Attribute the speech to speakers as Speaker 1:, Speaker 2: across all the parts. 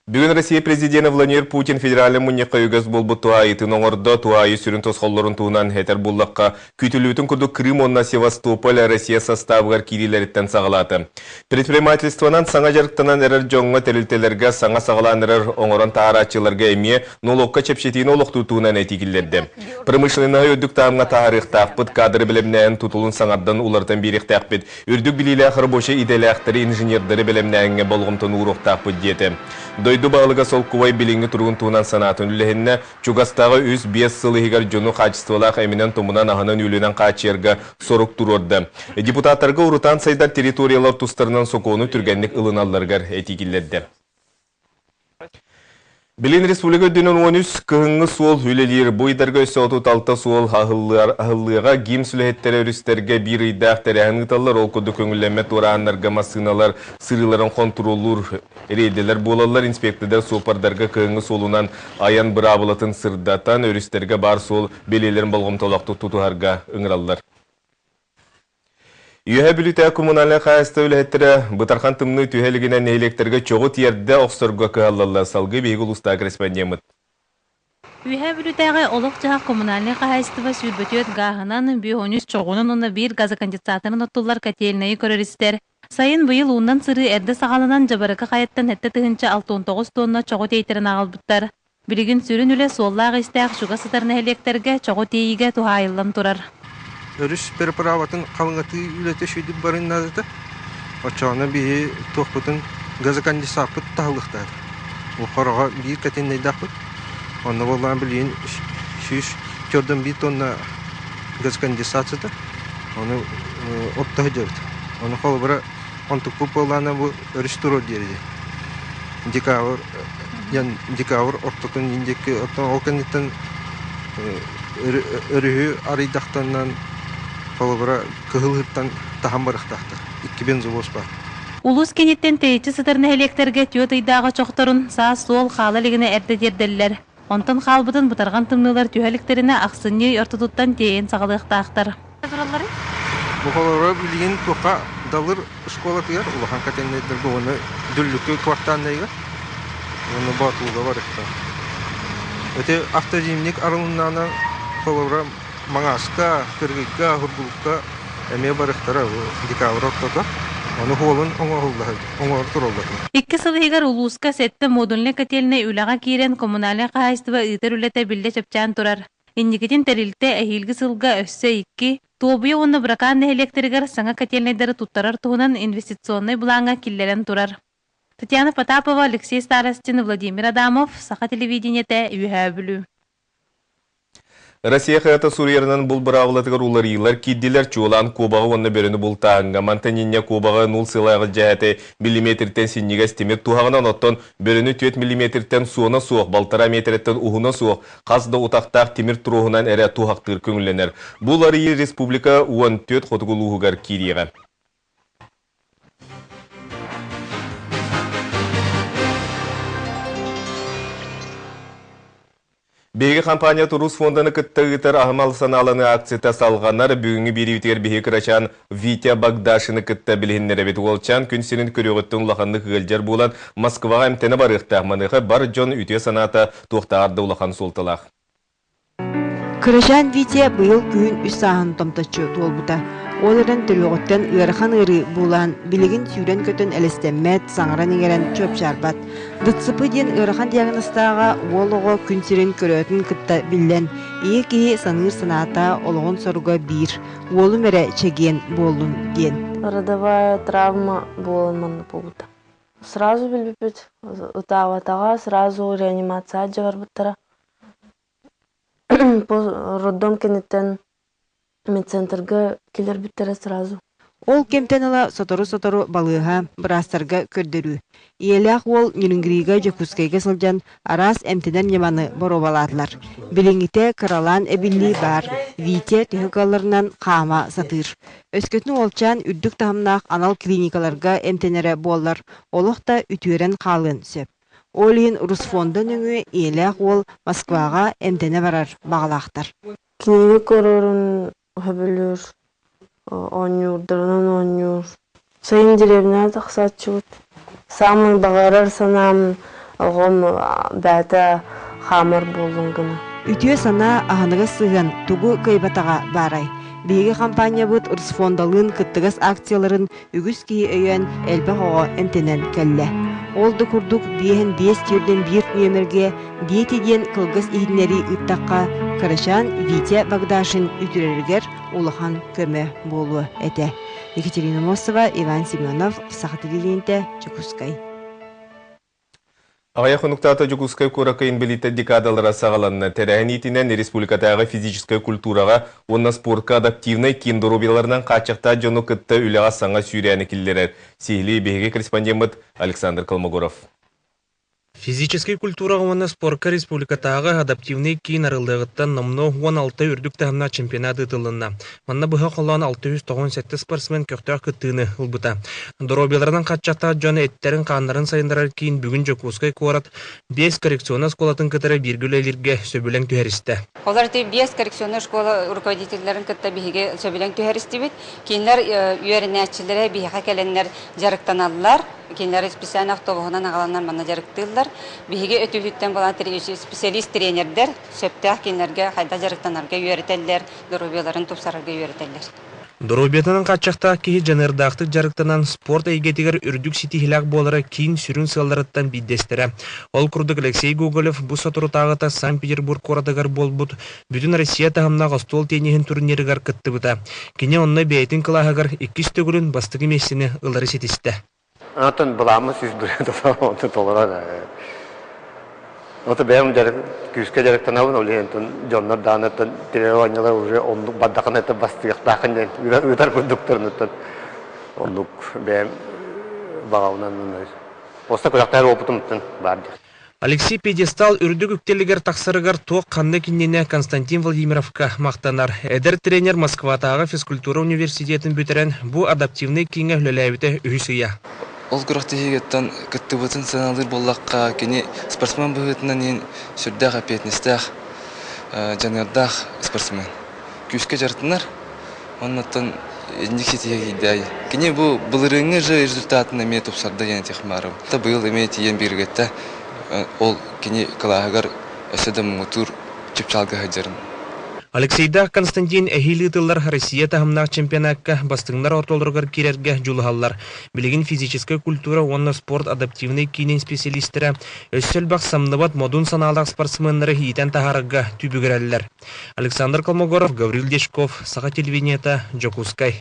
Speaker 1: Бүгүн Россия президенэ Владимир Путин федеральнай мунньахха үгэс буолбут туһаайыытын оҥордо. Туһаайыы сүрүн тосхоллорун туһунан этэр буоллахха, күүтүллүбүтүн курдук Крым уонна Севастополь Россия састаабыгар киириилэриттэн саҕалаата. Предпринимательствонан саҥа дьарыктанан эрэр дьоҥҥо, тэрилтэлэргэ саҥа саҕалаан эрэр оҥорон таһаарааччыларга эмиэ нолуокка чэпчэтиини олохтуур туһунан этии киллэрдэ. Промышленноһы үрдүк таһымҥа таһаарыахтаахпыт, кадры бэлэмнээһин тутулун саҥардан уларытан биэриэхтээхпит, Үрдүк билиилээх рабочай идэлээхтэри, инженердэри бэлэмнээһиҥҥэ болҕомтону ууруохтаахпыт диэтэ. Дойду баһылыга солкуобай билиҥҥи туругун туһунан санаатын үллэһиннэ, чугастааҕы үс-биэс сыл иһигэр дьону хаачыстыбалаах эминэн-томунан, аһынан-үөлүнэн хааччыйарга сорук туруорда. Депутаттарга урутаан сайдар территориялар тустарынан сокуону түргэнник ылыналларыгар этии киллэрдэ. Билин республика үрдүнэн 13 кыһыҥҥы суол үлэлиир. Бу ыйдарга өссө 36 суол аһыллыаҕа. ГИМС үлэһиттэрэ өрүстэргэ биир ыйдаах тэрээһин ыыталлар. Ол курдук көҥүллэммэт туорааннарга массыыналар сырыыларын хонтуруоллуур рейдэлэр буолаллар. Инспектордар суоппардарга кыһыҥҥы суолунан айан быраабылатын сырдатан, өрүстэргэ баар суол бэлиэлэрин болҕомтолоохтук тутуһарга ыҥыраллар. Үөһээ Бүлүүтээҕи коммунальнай хаһаайыстыба үлэһиттэрэ бытархан тымныы түһэ илигинэ нэһилиэктэргэ чоҕу тиэрдэ охсорго кыһаллаллар. Салгыы биһиги улуустааҕы корреспондеммыт.
Speaker 2: Үөһээ Бүлүүтээҕи олох-дьаһах коммунальнай хаһаайыстыба 24 гааһынан, 53 чоҕунан уонна биир газоконденсаторынан оттуллар котельнайы көрөр-истэр. Сайын быйыл уунан сырыы эрдэ саҕаланан Дьабарыкы хайаттан 7 069 тонна чоҕу тиэйтэрэн аҕалбыттар. Билигин сүрүн үлэ суоллаах-иистээх чугас сытар нэһилиэктэргэ чоҕу тиэйиигэ туһаайыллан турар.
Speaker 3: Өрүс переправатын халыҥатыы үлэтэ үчүгэйдик барын наадата. Оччоҕуна биһи туохпутун газоконденсаппыт таһыллыахтаах. Бу хороҕо биир кэтиннэйдэхпит. Онно буоллаҕына билигин 141 тонна газоконденсацията. Ону отто сылдьабыт. Ону холобура онтукпут буоллаҕына бу өрүс туруор диэри декабрь декабрь ортотун диэки оттон ол кэнниттэн өрүһү арыйдахтарынан холобура кыһыл ыһыктан таһан барыахтаахтар икки бензовоз баар.
Speaker 2: Улуус кэнниттэн тэйиччи сытар нэһилиэктэргэ түөрт ыйдааҕы чохторун саас суол хаала илигинэ эрдэ тиэрдэллэр. Онтон хаалбытын бытарҕан тымныылар түһэ иликтэринэ ахсынньы ый ортотуттан тиэйэн саҕалыахтаахтар. Туралларый?
Speaker 3: Бу холобура билигин туохха Далыр школатыгар улахан котельнайдарга уонна Дүллүкү квартальнайыгар уонна Боотулуга барыахтаах. Ити автозимник арылыннаҕына холобура Маҥааска, Кыргыйга, Сургуулукка эмиэ барыахтара декабрь ортото. Ону хуолун оҥоһулла оҥоро тураллар.
Speaker 2: Икки сыл иһигэр улууска сэттэ модульнай котельнай үлэҕэ киирэн коммунальнай хаһаайыстыба ыытар үлэтэ биллэ чэпчээн турар. Инникитин тэрилтэ эһиилги сылга өссө икки, Туобуйа уонна Быракаан нэһилиэктэригэр саҥа котельнайдары туттарар туһунан инвестиционнай былааҥҥа киллэрэн турар. Татьяна Потапова, Алексей Старостин, Владимир Адамов, Саха телевидениетэ, Үөһээ Бүлүү.
Speaker 1: Россия хаһыата суруйарынан бул быраабылатыгар уларыйыылар киирдилэр, чуолаан куобаҕы уонна бөрөнү бултааһыҥҥа. Мантан инньэ куобаҕы нуул сыалааҕы дьэһэти миллиметртэн синньигэс тимир туһаҕынан, оттон бөрөнү түөрт миллиметртэн суона суох, балтараа миэтэрэттэн уһуна суох, хас да утахтаах тимир троһунан эрэ туһахтыыр көҥүллэнэр. Бу уларыйыы республика 14 хотугу улууһугар киириэҕэ. Биһиги компания Турус фонданы кытта ыытар аһымал санааланыы акцията салҕанар. Бүгүҥҥү биэриибитигэр биһиги кырачаан Витя Богдашины кытта билиһиннэрэбит. Уолчаан күн сирин көрүөҕүттэн улаханнык ыалдьар буолан, Москваҕа эмтэнэ барыахтаах. Маныаха бар дьон үтүө санаата туохтааҕар да улахан суолталаах.
Speaker 4: Кырачаан Витя быйыл күһүн үс сааһын томточчу туолбута. Ол эрэн төрүөҕүттэн ыарахан ыарыы буулаан, билигин сүүрэн-көтөн элэстэммэт, саҥаран-иҥэрэн чуопчаарбат. ДЦП диэн ыарахан диагнозтааҕа уол оҕо күн сирин көрөөтүн кытта биллэн, ийэ киһи саныыр санаата, олоҕун соруга биир, уолум эрэ чэгиэн буоллун диэн.
Speaker 5: Родовая травма буолан манна буолбута. Сразу билбиппит, ытаабатаҕа, сразу реанимация дьабарбыттара. Роддом кэнниттэн медцентрга киллэрбиттэрэ сразу.
Speaker 4: Ол кэмтэн ыла сотору-сотору балыыһа, быраастарга көрдөрүү. Ийэлээх уол Нерюнгрига, Дьокуускайга сылдьан араас эмтэнэр ньыманы боруобалаатылар. Билиҥҥитэ кыралаан эбиллии баар, Витя төһө кыалларынан хаама сатыыр. Өскөтүн уолчаан үрдүк таһымнаах анал клиникаларга эмтэнэрэ буоллар, олох да үтүөрэн хаалыан сөп. Ол иһин Русфонда нөҥүө ийэлээх уол Москваҕа эмтэнэ барар баҕалаахтар.
Speaker 5: Кинигэ көрөрүн сөбүлүүр, оонньуурдарынан оонньуур. Сайын деревняҕа тахсааччыбыт. Саамай баҕарар санаам Оҕом бэйэтэ хаамар буоллун гына.
Speaker 4: Үтүө санаа, аһыныгас сыһыан тугу кыайбатаҕа баарай? Биһиги хампаанньабыт Русфондалыын кыттыгас акцияларын үгүс киһи өйөөн, элбэх оҕо эмтэнэн кэллэ. Ол да курдук биэһин биэс түөрдэн биир нүөмэргэ «Дети» диэн кылгас иһитиннэрии ыыттахха, кырачаан Витя Богдашин үтүрэригэр улахан көмө буолуо этэ. Екатерина Мосова, Иван Семенов, Саха телевидениетэ, Дьокуускай.
Speaker 1: Аҕыйах хонуктаата Дьокуускай куоракка инбэлииттэр декадалара саҕаланна. Тэрээһин иитинэн республикатааҕы физическэй культураҕа уонна спортка адаптивнай киин доруобуйаларынан хааччахтаах дьону кытта үлэҕэ саҥа сүүрээни киллэрэр. Сиһилии биһиги корреспондеммыт Александр Колмогоров.
Speaker 6: Физическэй культураҕа уонна спорка республикатааҕы адаптивнай киин арыллыаҕыттан номнуо 16 үрдүк таһымнаах чемпионат ыытыллынна. Манна быһа холоон 697 спортсмен көхтөөх кыттыыны ылбыта. Доруобуйаларынан хааччахтаах дьон эттэрин-хааннарын сайыннарар киин бүгүн Дьокуускай куорат биэс коррекционнай оскуолатын кытары бииргэ үлэлииргэ сөбүлэҥ түһэристэ.
Speaker 7: Олор ити биэс коррекционнай школа руководителлэрин кытта биһиги сөбүлэҥ түһэристибит. Кинилэр үөрэнээччилэрэ биһиэхэ кэлэннэр дьарыктаналлар. Кинилэр специальный автобуһунан аҕаланнар манна дьарыктыыллар. Биһиги өтүүтүттэн буолан специалист тренердэр сөптөөх кинилэргэ хайдах дьарыктанарга үөрэтэллэр, доруобуйаларын тупсарарга үөрэтэллэр.
Speaker 6: Доруобуйатынан хааччахтаах киһи дьаныардаахтык дьарыктанан спорт эйгэтигэр үрдүк ситиһиилээх буолара киин сүрүн сыалларыттан биирдэстэрэ. Ол курдук Алексей Гоголев бу соторутааҕыта Санкт-Петербург куоратыгар буолбут Бүтүн Россия таһымнаах остуол тенниһин турнирыгар кыттыбыта. Кини онно бэйэтин кылааһыгар иккис төгүлүн бастакы миэстэни ылары ситистэ.
Speaker 8: Онтон былааммын сүүс бырыһыан толорон Ото бэйэм дьарык күүскэ дьарыктанабын, ол иһин дьоннор даҕаны тирэх оонньуулар уже оннук бардахына это бастыахтаахын диэн ыытар курдуктарыттан оннук бэйэм баҕабынан Оста күрэхтэһэр опытым баар диэх.
Speaker 6: Алексей пьедестал үрдүк үктэлигэр тахсарыгар туох ханнык иннинэ Константин Владимировка махтанар. Эдэр тренер Москватааҕы физкультура университетын бүтэрэн, бу адаптивнай кииҥҥэ үлэлээбитэ үһүс ыйа.
Speaker 9: Ол күрэхтэһиигиттэн кыттыбытын сыаналыыр буоллахха, кини спортсмен быһыытынан иһин сүрдээх эппиэтинэстээх, дьаныардаах спортсмен. Күүскэ дьарыктанар, оннуттан инник ситиһэ киирдэ. Кини бу былырыыҥҥы же результатын эмиэ тупсарда диэн этиэх баарым. Быйыл эмиэ тиийэн биэргэттэ. Ол кини кылааһыгар өссө да муҥутуур чыпчаалга сылдьарын.
Speaker 6: Алексейдаах Константин эһиил ыытыллар Россия таһымнаах чемпионакка бастыҥнар ортолоругар киирэргэ дьулуһаллар. Билигин физическэй культура уонна спорт адаптивнай киинин специалистэрэ өссө элбэх самныбат модун санаалаах спортсменнары иитэн таһаарарга түбүгүрэллэр. Александр Колмогоров, Гаврил Дьячков, Саха телевидениета, Дьокуускай.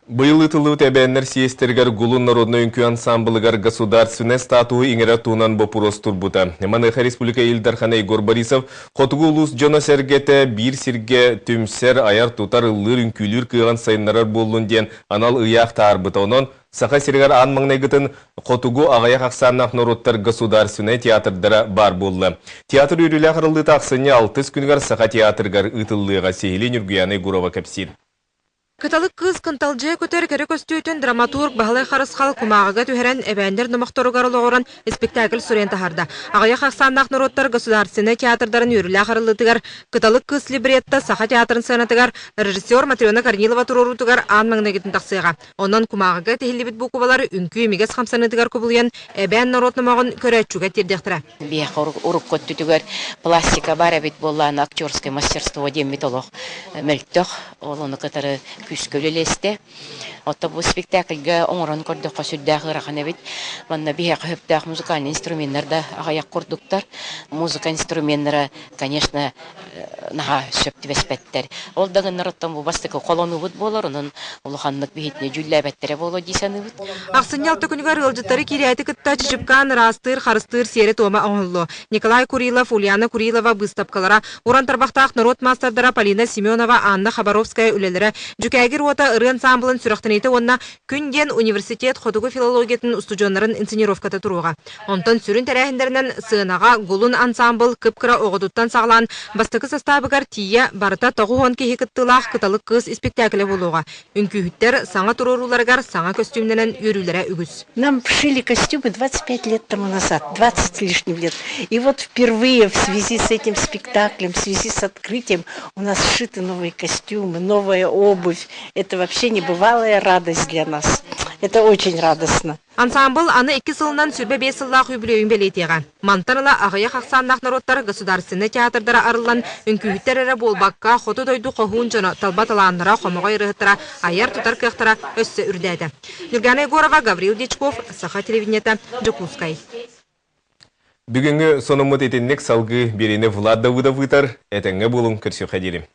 Speaker 1: Быйыл ыытыллыбыт эбээннэр съезтэригэр Гулун народнай үҥкүү ансаамбылыгар государственнай статуһу иҥэрэр туһунан боппуруос турбута. Маныаха республика Ил Дархана Егор Борисов хотугу улуус дьоно-сэргэтэ биир сиргэ түмсэр, айар-тутар, ыллыыр-үҥкүүлүүр кыаҕын сайыннарар буоллун диэн анал ыйаах таһаарбыта. Онон Саха сиригэр аан маҥнайгытын хотугу аҕыйах ахсааннаах норуоттар государственнай театрдара баар буолла. Театр үөрүүлээх арыллыыта ахсынньы алтыс күнүгэр Саха театрыгар ыытыллыаҕа. Сиһилии Ньургуйаана Егорова кэпсиир.
Speaker 10: Кыталык кыыс кынталдьыйа көтөр кэрэ көстүүтүн драматург Баһылай Харысхал кумааҕыга түһэрэн, эбээннэр номохторугар олоҕуран испиктээкил суруйан таһаарда. Аҕыйах ахсааннаах норуоттар государственнай театрдарын үөрүүлээх арыллыытыгар Кыталык кыыс либретто Саха театрын сыанатыгар режиссер Матрена Корнилова туруоруутугар аан маҥнайгытын тахсыаҕа. Онон кумааҕыга тиһиллибит буукубалар үҥкүү имигэс хамсаныытыгар кубулуйан, эбээн норуот номоҕун көрөөччүгэ тиэрдиэхтэрэ.
Speaker 11: Биһиэхэ урукку өттүтүгэр пластика баар эбит буоллаҕына, актерское мастерство диэммит олох мөлтөх. Ол ону кытары күүскэ үлэлэстэ. Оттон бу спектакльга оҥорон көрдөххө сүрдээх ыарахан эбит. Манна биһиэхэ сөптөөх музыкальнай инструменнар да аҕыйах курдуктар. Музыка инструменнара, конечно, наһаа сөп түбэспэттэр. Ол да гыннар оттон бу бастакы холонуубут буолар, онон улаханнык биһитини дьүүллээбэттэрэ буолуо дии саныыбыт.
Speaker 10: Ахсынньы алта күнүгэр ыалдьыттары киирээти кытта Чычыпкаан ыраастыыр, харыстыыр сиэрэ-туома оҥоһуллуо. Николай Курилов, Ульяна Курилова быыстапкалара, уран тарбахтаах норуот маастардара Полина Семенова, Анна Хабаровская үлэлэрэ, Дьүкээгир уота ырыа ансаамбылын сүрэхтэниитэ уонна Күн диэн университет хотугу филологиятын устудьуоннарын инсценировката туруоҕа. Онтон сүрүн тэрээһиннэринэн сыанаҕа Гулун ансаамбыл кып-кыра оҕотуттан саҕалаан бастакы састаабыгар тиийэ барыта 90 киһи кыттыылаах Кыталык кыыс испиктээкилэ буолуоҕа. Үҥкүүһүттэр саҥа туруорууларыгар саҥа көстүүмнэнэн үөрүүлэрэ үгүс.
Speaker 12: Нам шили костюмы 25 лет тому назад, 20 с лишним лет. И вот впервые в связи с этим спектаклем, в связи с открытием у нас сшиты новые костюмы, новая обувь. Это вообще небывалая радость для нас. Это очень радостно.
Speaker 10: Ансаамбыл аны икки сылынан 25 сыллаах үбүлүөйүн бэлиэтиэҕэ. Мантан ыла аҕыйах ахсааннаах норуоттар государственнай театрдара арыллан, үҥкүүһүттэр эрэ буолбакка, хоту дойду хоһуун дьоно, талба талааннара, хомоҕой ырыаһыттара айар-тутар кыахтара өссө үрдээтэ. Нюргана Егорова, Гаврил Дьячков, Саха телевидениета, Дьокуускай.
Speaker 1: Бүгүҥҥү сонуммут итинник салгыы биэриини Влад Давыдов ыытар. Этэҥҥэ буолуҥ, көрсүөххэ диэри.